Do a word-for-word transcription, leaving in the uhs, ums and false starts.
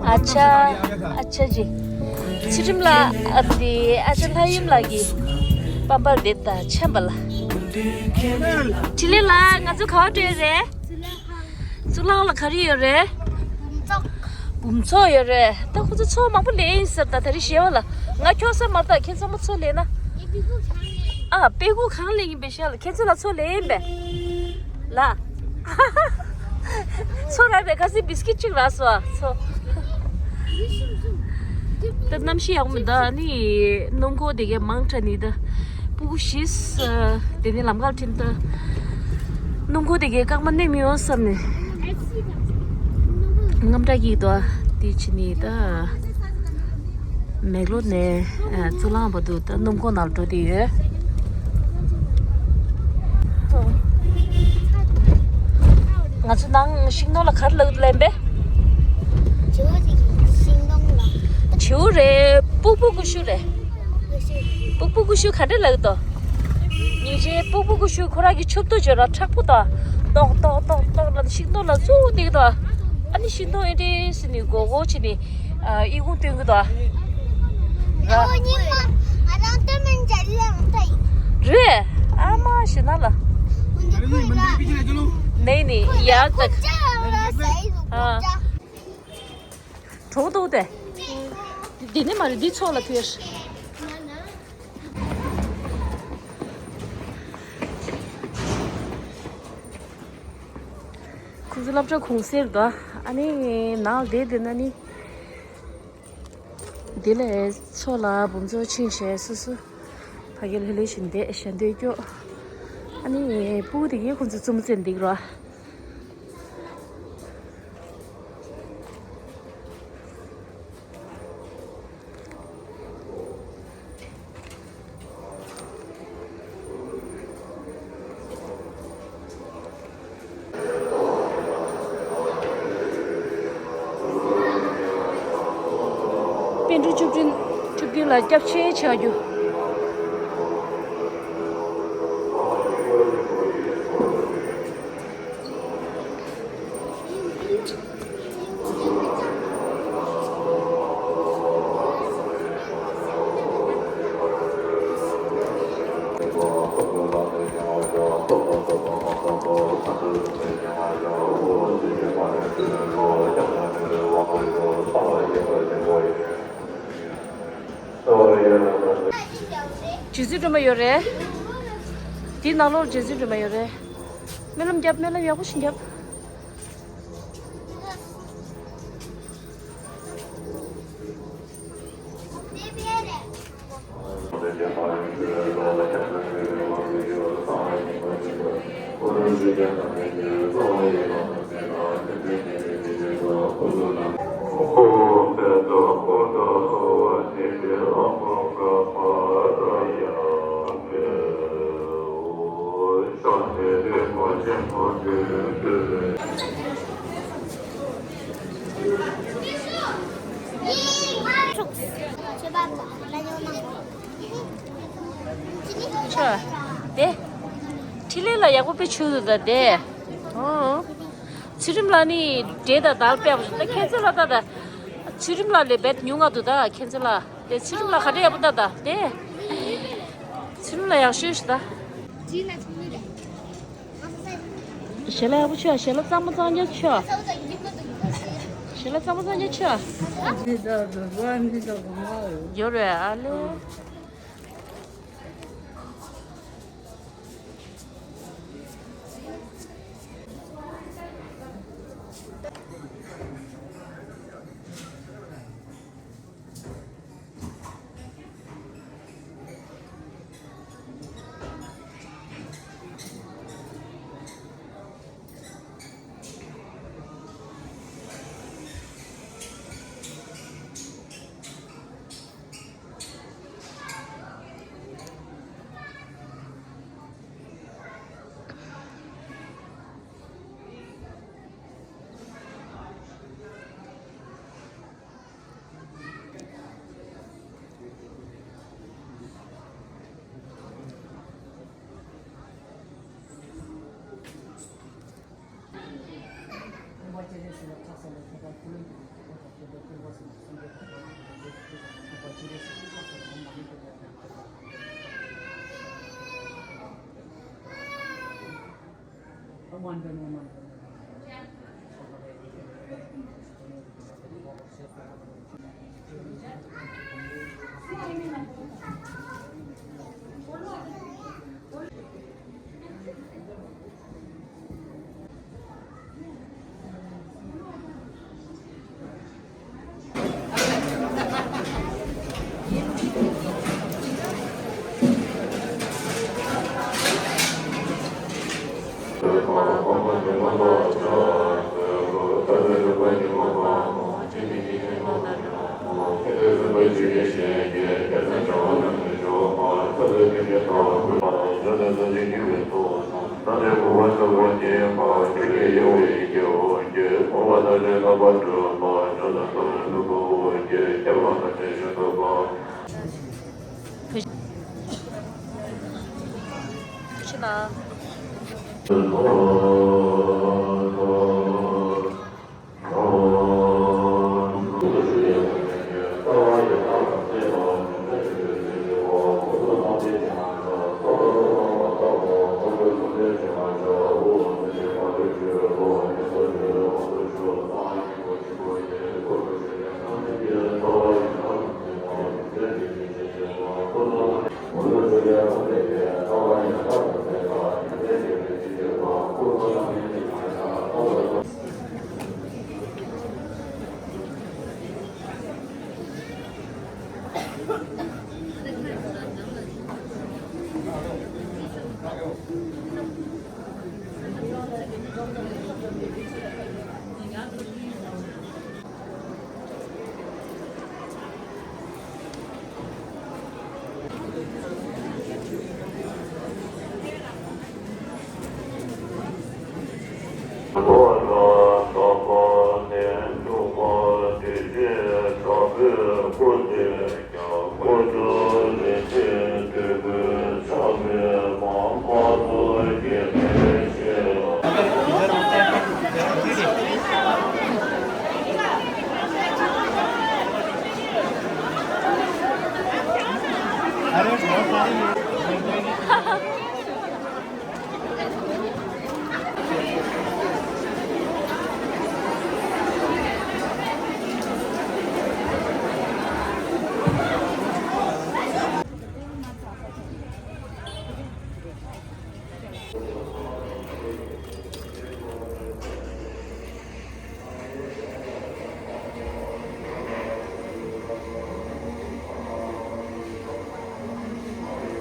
ཨ་ཅག་ཨ་ཅག་ཅི། ཚུལ་ཁྲིམས་ལགས། ཨ་དེ་ཨ་ཅག་ལྷ་ཡུམ་ལགས་ཀྱི་པམ་པར་དེབ་དང་ཆམ་པ་ལ། འཕྲིན་ལས་ལགས། ང་ཚོ་ག་པར་འགྲོ་ཡི་རེད། གཙུག་ལག་ཁང་ལ་ག་རེ་ཡོད་རེད། འབུམ་ཚོགས། འབུམ་ཚོགས་ཡོད་རེད། ད་ཁོ་ཚོ་ཚོགས་མང་པོ་ལེན་ཡིན་ཟེར། ད་ད་རེས་ཞེས་པ་ལ་ང་ཁྱོག་ས་མ་རེད། ད་ཁྱེད་ཚང་མ་ཚོགས་ལེན་ན། ཨ་དཔེ་ཁུག་གང་ལེན་ཡིན་པའི་ཤ་ལ། ཁྱེད་ཚོ་ལ་ཚོགས་ལེན་ཡིན་པས་ལ། ཚོགས་རག་པའི་ཁ་སི་བིས་ཀིཊ་གཅིག་རག་སོང་ཨ། ཚོགས། ད་གནམ་གཤིས་ཡག་པོ་མི་འདུག་ཨ་ནི་སྣུམ་འཁོར་དེ་གའི་མང་དྲགས་ནི་ད། སྤུ་གུ་བཞི་ས་དེ་ནི་ལམ་ཁར་ཁྲིད་ད། སྣུམ་འཁོར་དེ་གའི་རྐང་པ་གནོན་མི་ཡོང་བསམ་ནས། དངངས་སྐྲག་སྐྱེ་གི་འདུག་དེ་བྱས་ནི་ད། མེག་ལོར་ནས་ཨ་གཙུག་ལག་ཁང་བར་དུ་ད་སྣུམ་འཁོར་ནང་འགྲོ་བསྡད་ཡོད། ང་ཚོ་ནང་ཤིང་སྡོང་ལ་ག་རེ་ལབ་ལབ་པས། བྱེའུ་རེད། སྤུ་གུ་ཀུ་ཤུ་རེད། སྤུ་གུ་ཀུ་ཤུ་ག་འདྲ་ལབ་འདུག་སྙིང་རྗེ། སྤུ་གུ་ཀུ་ཤུ་ཁོ་རང་གི་ཆུ་ཏོ་བརྗོད་ར་མཁྲེགས་པོ་དང་། ཏོག་ཏོག་ཏོག་ཏོག་ལ་ཤིང་སྡོང་ལ་བཙུགས་བསྡད་ཀྱི་འདུག་ཨ་ནི་ཤིང་སྡོང་ཨེ་འདྲས་ཟེར་ནས་མགོ་སྐོར་བྱས་ནས་ཨ་ཨི་ཁུང་སྟོན་གྱི་འདུག་ཨ་ཉི་མ་ང་རང་སྟོན་མིན་ཅ་ལི་ཡང་ལྟ་ཡིན། རེད། ཨ་མ་ཞེ་ན་ལ། ཁོ་ཡི་ཁོ་ཡི་ལ། ནས་ནི་ཡག་ཁོ་ད། ཅ་ལ་ཟ་ཡི་ཨ། ཁོ་ཅ། གྲོགས་འདུག་སྟེ། འདི་ནི་མ་རེད། འདི་ཚོགས་ལ་ཕུལ། ཁོང་ཚོ་སློབ་གྲྭ་གུང་སེང་འདུག་ཨ་ནི་ནང་བསྡད་བསྡད་ན་ནི། འདི་ལས་ཚོགས་ལ་འབུམ་ཚོགས་ཕྱིན་བྱས་སོ་སོ་ཕ་གི་ལྷོད་ལྷོད་བཞིན་བསྡད་ཞལ་འདོན་སྐྱོ། ཨ་ནི་སྤུ་གུ་དེ་གིས་ཁོང་ཚོ་བཙུན་མོ་བཙལ་འདུག་ར། པཎ་གྲུབ་བཅུ་བདུན། བཅུ་བདུན་ལ་སྐྱབས་ཆེན་བྱ་རྒྱུ། རྗེ་བཙུན་སྒྲོལ་མ་ཡོད་རེད། དེའི་ནང་ལོགས་རྗེ་བཙུན་སྒྲོལ་མ་ཡོད་རེད། སྨོན་ལམ་རྒྱབ། སྨོན་ལམ་ཡག་པོ་ཞིག་རྒྱབ། ཆོ། དེ། འཕྲིན་ལས་ལ་ཡག་པོ་དཔེ་བྱུང་འདུག་ད་དེ། ཨོ། ཚུལ་ཁྲིམས་ལགས་ནི་འདྲེ་དང་དར་དཔེ་ཡག་པོ་བྱུང་ད། ཁྱེད་ཚོ་ལ་ད་ད། ཚུལ་ཁྲིམས་ལགས་ལས་རྦད་ཉུང་ང་འདུག་ད་ཁྱེད་ཚོ་ལ། དེ་ཚུལ་ཁྲིམས་ལགས་ག་འདྲ་ཡག་པོ་ད་ད་དེ། ཚུལ་ཁྲིམས་ལགས་ཡག་ཤོས་ཤིག་ད། ཞལ་ལག་ཡག་པོ་མཆོད། ཞལ་ལག་གཙང་མ་གཙང་རྐྱང་མཆོད། ཞལ་ལག་གཙང་མ་གཙང་རྐྱང་མཆོད། ཡོད་རེད་ཨ་ལེ། ཕྱི་ལ།